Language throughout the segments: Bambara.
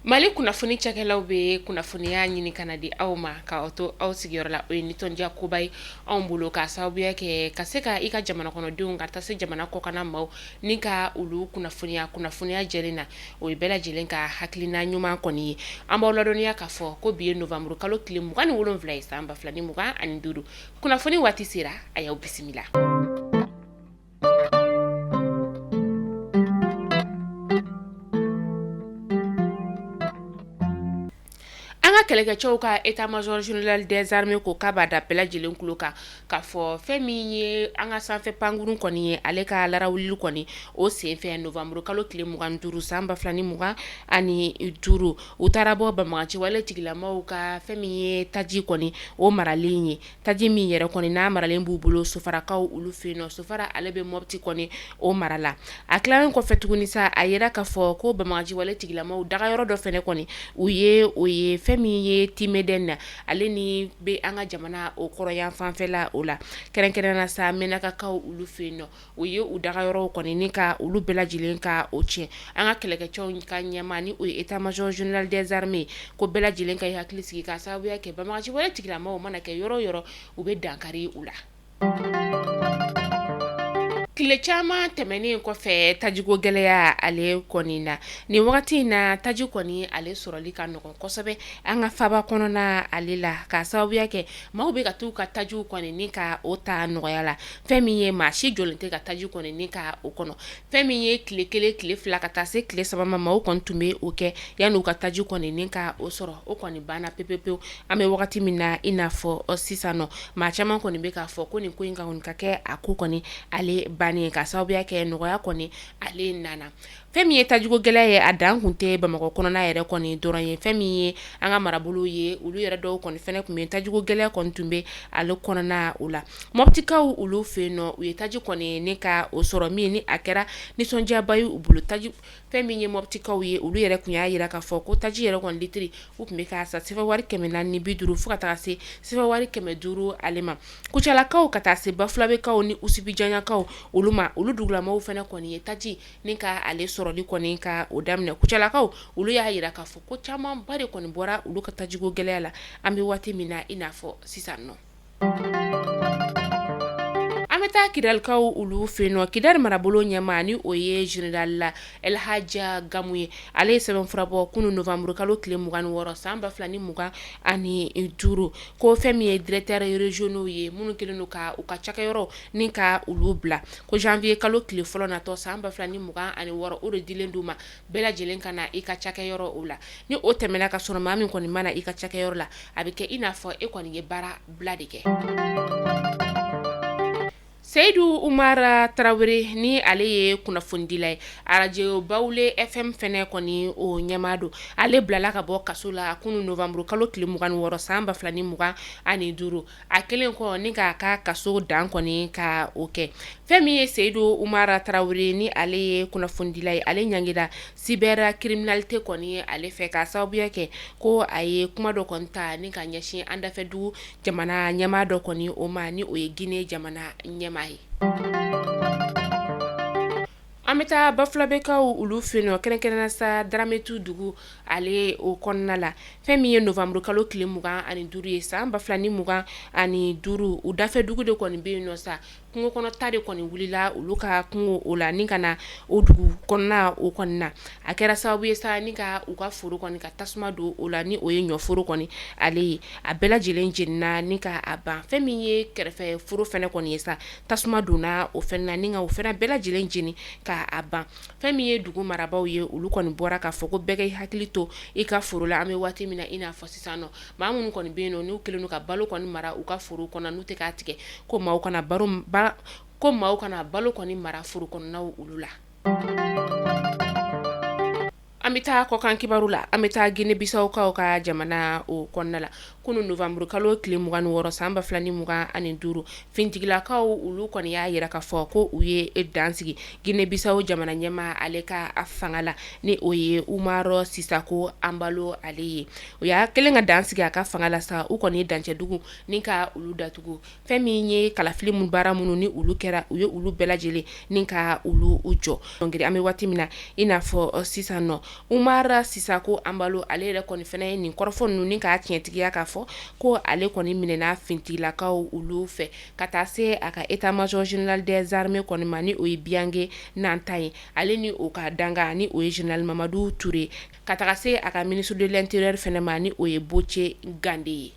Mali kunnafoni cakɛlaw bɛ kunnafoniya ɲini ka na di aw ma k'aw to aw sigiyɔrɔ la, o ye nisɔndiya koba ye anw bolo k'a sababuya kɛ ka se ka i ka jamana kɔnɔdenw ka taa se jamana kɔkanna maaw ni ka olu kunnafoniya kunnafoniya jɛlen na, o ye bɛɛ lajɛlen ka hakilina ɲuman kɔni ye. An b'aw ladɔnniya k'a fɔ ko bi ye novembre kalo tile 27 ye san 2025, kunnafoni waati sera, a y'aw bisimila. An ka kɛlɛkɛcɛw ka état-major général des armées ko k'a b'a da bɛɛ lajɛlen tulo kan k'a fɔ fɛn min ye an ka sanfɛ pankurun kɔni ye, ale ka larawuli kɔni o senfɛ novembre kalo tile 25 san 2025, u taara bɔ banbaganciwale tigilamaw ka fɛn min ye taji kɔni o maralen ye. Taji min yɛrɛ kɔni n'a maralen b'u bolo Sofarakaw olu fɛ yen nɔ, Sofara ale bɛ Mɔti kɔni o mara la. A tilalen kɔfɛ tuguni sa, a yira k'a fɔ ko banbaganciwale tigilamaw dagayɔrɔ dɔ fɛnɛ kɔni u ye, o ye fɛn min ye Timeden na, ale ni bɛ an ka jamana o kɔrɔyan fanfɛla o la, kɛrɛnkɛrɛn na sa Menakakaw olu fɛ yen nɔ. U ye u dagayɔrɔw kɔni ni ka olu bɛɛ lajɛlen ka o tiɲɛ. An ka kɛlɛkɛcɛw ka ɲɛmaa ni o ye état-major général des armées ko bɛɛ lajɛlen ka i hakili sigi k'a sababuya kɛ banbaganciwale tigilamaw mana kɛ yɔrɔ o yɔrɔ, u bɛ dankari u la. Tile caman tɛmɛnen kɔfɛ tajiko gɛlɛya ale kɔni na, nin wagati in na taji kɔni ale sɔrɔli ka nɔgɔn kosɛbɛ an ka faba kɔnɔna ale la, k'a sababuya kɛ maaw bɛ ka t'u ka tajiw kɔni ni ka o ta nɔgɔya la. Fɛn min ye maa si jɔlen tɛ ka taji kɔni ni ka o kɔnɔ, fɛn min ye tile kelen, tile fila ka taa se tile saba ma, maaw kɔni tun bɛ o kɛ yanni u ka taji kɔni ni ka o sɔrɔ, o kɔni banna pewu-pewu. An bɛ wagati min na i n'a fɔ sisan nɔ, maa caman kɔni bɛ k'a fɔ ko nin ko in ka kɔni ka kɛ a ko kɔni ale bannen, ka sababuya kɛ nɔgɔya kɔni ale nana. Fɛn min ye tajiko gɛlɛya ye, a dan kun tɛ Bamakɔ kɔnɔna yɛrɛ kɔni dɔrɔn ye. Fɛn min ye an ka marabolo ye, olu yɛrɛ dɔw kɔni fɛnɛ tun bɛ tajiko gɛlɛya kɔni tun bɛ ale kɔnɔna o la. Mɔptikaw olu fɛ yen nɔ, u ye taji kɔni ni ka o sɔrɔ min ni a kɛra nisɔndiyaba ye u bolo. Taji fɛn min ye mɔptikaw ye, olu yɛrɛ tun y'a jira k'a fɔ ko taji yɛrɛ kɔni litiri u tun bɛ k'a san sefa wari 450 fo ka taa se sefa wari 500 ale ma. Kucalakaw ka taa se Bafulabɛkaw ni Usubijanyakaw olu ma, olu dugulamaw fana kɔni ye taji ni ka ale sɔrɔli kɔni ka o daminɛ. Kucalakaw olu y'a jira k'a fɔ ko camanba de kɔni bɔra olu ka tajiko gɛlɛya la an bɛ waati min na i n'a fɔ sisan nɔ. An bɛ taa Kidalikaw olu fɛ yen nɔ. Kidali marabolo ɲɛmaa ni o ye général Elhaji Gamu ye, ale ye sɛbɛnfura bɔ kunun novembre kalo tile 26 san 2025, ko fɛn min ye directeurs régionaux ye minnu kɛlen don ka u ka cakɛyɔrɔ ni ka olu bila, ko janvier kalo tile fɔlɔ natɔ san 2026, o de dilen d'u ma, bɛɛ lajɛlen ka na i ka cakɛyɔrɔ o la. Ni o tɛmɛna ka sɔrɔ maa min kɔni ma na i ka cakɛyɔrɔ la, a bɛ kɛ i n'a fɔ e kɔni ye baara bila de kɛ. Seyidu Umar Tarawele ni ale ye kunnafonidila ye arajo Bawule FM fɛnɛ kɔni o ɲɛmaa don, ale bilala ka bɔ kaso la kunun novembre kalo tile 26 san 2025. A kɛlen kɔ ni k'a ka kaso dan kɔni ka o kɛ. Fɛn min ye Seyidu Umar Tarawele ni ale ye kunnafonidila ye, ale ɲangira cybercriminalité kɔni ye ale fɛ k'a sababuya kɛ ko a ye kuma dɔ kɔni ta ni ka ɲɛsin an dafɛ dugu jamana ɲɛmaa dɔ kɔni o ma, ni o ye Guinée jamana ɲɛmaa ye. An bɛ taa Bafulabɛkaw olu fɛ yen nɔ, kɛrɛnkɛrɛnnenya sa Darametu dugu ale o kɔnɔna la. Fɛn min ye novembre kalo tile 25 ye san 2025, u dafɛ dugu de kɔni bɛ yen nɔ sa, kungo kɔnɔta de kɔni wulila olu ka kungo o la ni ka na o dugu kɔnɔna o kɔni na. A kɛra sababu ye sa ni ka u ka foro kɔni ka tasuma don o la, ni o ye ɲɔforo kɔni ale ye, a bɛɛ lajɛlen jenina ni ka a ban. Fɛn min ye kɛrɛfɛ foro fɛnɛ kɔni ye sa, tasuma donna o fɛnɛ na ni ka o fɛnɛ bɛɛ lajɛlen jeni ka a ban. Fɛn min ye dugu marabaaw ye, olu kɔni bɔra k'a fɔ ko bɛɛ k'i hakili to i ka foro la. An bɛ waati min na i n'a fɔ sisan nɔ, maa minnu kɔni bɛ yen nɔ n'u kɛlen don ka balo kɔni mara u ka foro kɔnɔ, n'u tɛ k'a tigɛ, ko maaw kana ko maaw kana balo kɔni mara foro kɔnɔnaw olu la. An bɛ taa kɔkan kibaru la. An bɛ taa Guinée Bissaukaw ka jamana o kɔnɔna la. Kunun novembre kalo tile 26 san 2025, finitigilakaw olu kɔni y'a jira k'a fɔ ko u ye dan sigi Guinée Bissau jamana ɲɛmaa ale ka fanga la, ni o ye Umaro Sissoco Embaló ale ye. U y'a kɛlen ka dan sigi a ka fanga la sa, u kɔni ye dancɛdugu ni ka olu datugu. Fɛn min ye kalafili mun baara minnu ni olu kɛra, u ye olu bɛɛ lajɛlen ni ka olu jɔ. An bɛ waati min na i n'a fɔ sisan nɔ, Umar Sisako Anbalo, ale yɛrɛ kɔni fana ye nin kɔrɔfɔ ninnu ni k'a tiɲɛtigiya k'a fɔ ko ale kɔni minɛna finitigilakaw olu fɛ ka taa se a ka état-major général des armées kɔni ma, ni o ye Biyange Nanta ye, ale ni o ka dankan, ni o ye général Mamadu Ture, ka taga se a ka ministre de l'intérieur fana ma, ni o ye Boce Gande ye.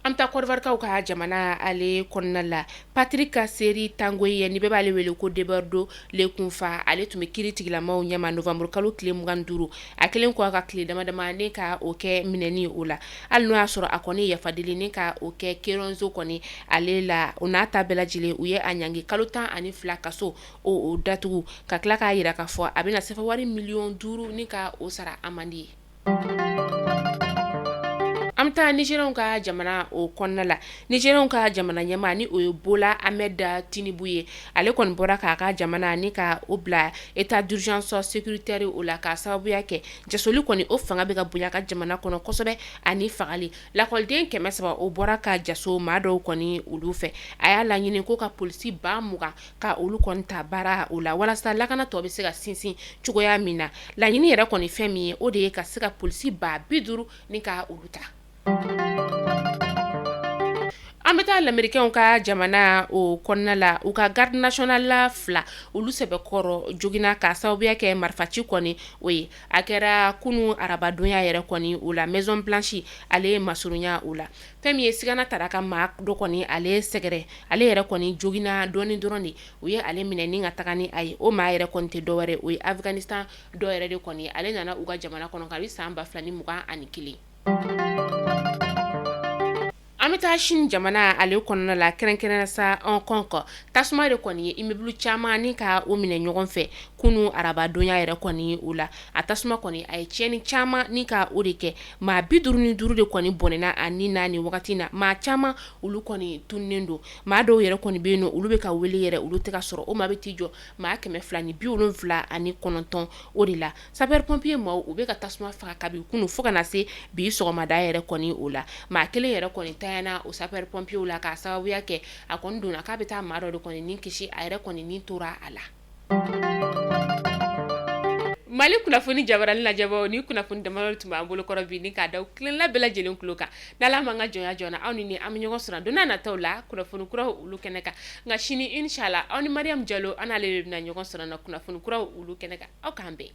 An bɛ taa Kɔdiwarikaw ka jamana ale kɔnɔna la. Patrick Seri Tangoye ye, ni bɛɛ b'ale wele ko Debordo Leekunfa, ale tun bɛ kiri tigilamaw ɲɛma novembre kalo tile 25, a kɛlen kɔ a ka tile dama dama ne ka o kɛ minɛni o la, hali n'o y'a sɔrɔ a kɔni yafa deli ni ka o kɛ kiiriso kɔni ale la. O n'a ta bɛɛ lajɛlen, u ye a ɲangi kalo 12 kaso o datugu, ka tila k'a jira k'a fɔ a bɛna sefa wari miliyɔn 5 ni ka o sara amende ye. An bɛ taa Nizeriyaw ka jamana o kɔnɔna la. Nizeriyaw ka jamana ɲɛmaa, ni o ye Bola Ahmed Tinubu ye, ale kɔni bɔra k'a ka jamana ni ka o bila état d'urgence sécuritaire o la, k'a sababuya kɛ jasoli kɔni o fanga bɛ ka bonya ka jamana kɔnɔ kosɛbɛ, ani fagali. Lakɔliden 300 o bɔra ka jaso maa dɔw kɔni olu fɛ. A y'a laɲini ko ka polisi 20,000 ka olu kɔni ta baara o la, walasa lakana tɔ bɛ se ka sinsin cogoya min na. Laɲini yɛrɛ kɔni fɛn min ye, o de ye ka se ka polisi 50,000 ni ka olu ta. An bɛ taa lamerikɛnw ka jamana o kɔnɔna la. U ka garde nationale fila, olu sɛbɛkɔrɔ joginna k'a sababuya kɛ marifaci kɔni o ye. A kɛra kunun arabadonya yɛrɛ kɔni o la Maison Blanche ale masurunya o la. Fɛn min ye sigana taara ka maa dɔ kɔni ale sɛgɛrɛ, ale yɛrɛ kɔni joginna dɔɔni dɔrɔn de, u ye ale minɛ ni ka taga ni a ye. O maa yɛrɛ kɔni tɛ dɔwɛrɛ, o ye Afganistan dɔ yɛrɛ de kɔni ye. Ale nana u ka jamana kɔnɔ kabi san 2021. An bɛ taa Chine jamana ale kɔnɔna la, kɛrɛnkɛrɛn sa Hong Kong. Tasuma de kɔni ye immeuble caman ni ka o minɛ ɲɔgɔn fɛ kunun arabadonya yɛrɛ kɔni o la. A tasuma kɔni a ye tiɲɛni caman ni ka o de kɛ. Maa 55 de kɔni bɔnɛna a ni na nin wagati na. Maa caman olu kɔni tununnen don. Maa dɔw yɛrɛ kɔni bɛ yen nɔ, olu bɛ ka wele yɛrɛ, olu tɛ ka sɔrɔ. O maa bɛ t'i jɔ maa 279 o de la. Sapeur pompier maaw, u bɛ ka tasuma faga kabi kunun fo ka na se bi sɔgɔmada yɛrɛ kɔni o la. Maa kelen yɛrɛ kɔni tanyana o sapeur pompier la, k'a sababuya kɛ a kɔni donna k'a bɛ taa maa dɔ de kɔni ni kisi, a yɛrɛ kɔni ni tora a la. Mali kunnafoni jabarani lajɛbaaw, ni kunnafoni damadɔ tun b'an bolo kɔrɔ bi ni k'a da kelenna bɛɛ lajɛlen tulo kan. N'Ala m'an ka jɔnya jɔ an na, aw ni ne an bɛ ɲɔgɔn sɔrɔ don n'a nataw la kunnafoni kuraw olu kɛnɛ kan. Nka sini inshallah, aw ni Mariam Jalo, an n'ale de bɛna ɲɔgɔn sɔrɔ na kunnafoni kuraw olu kɛnɛ kan. Aw k'an bɛn.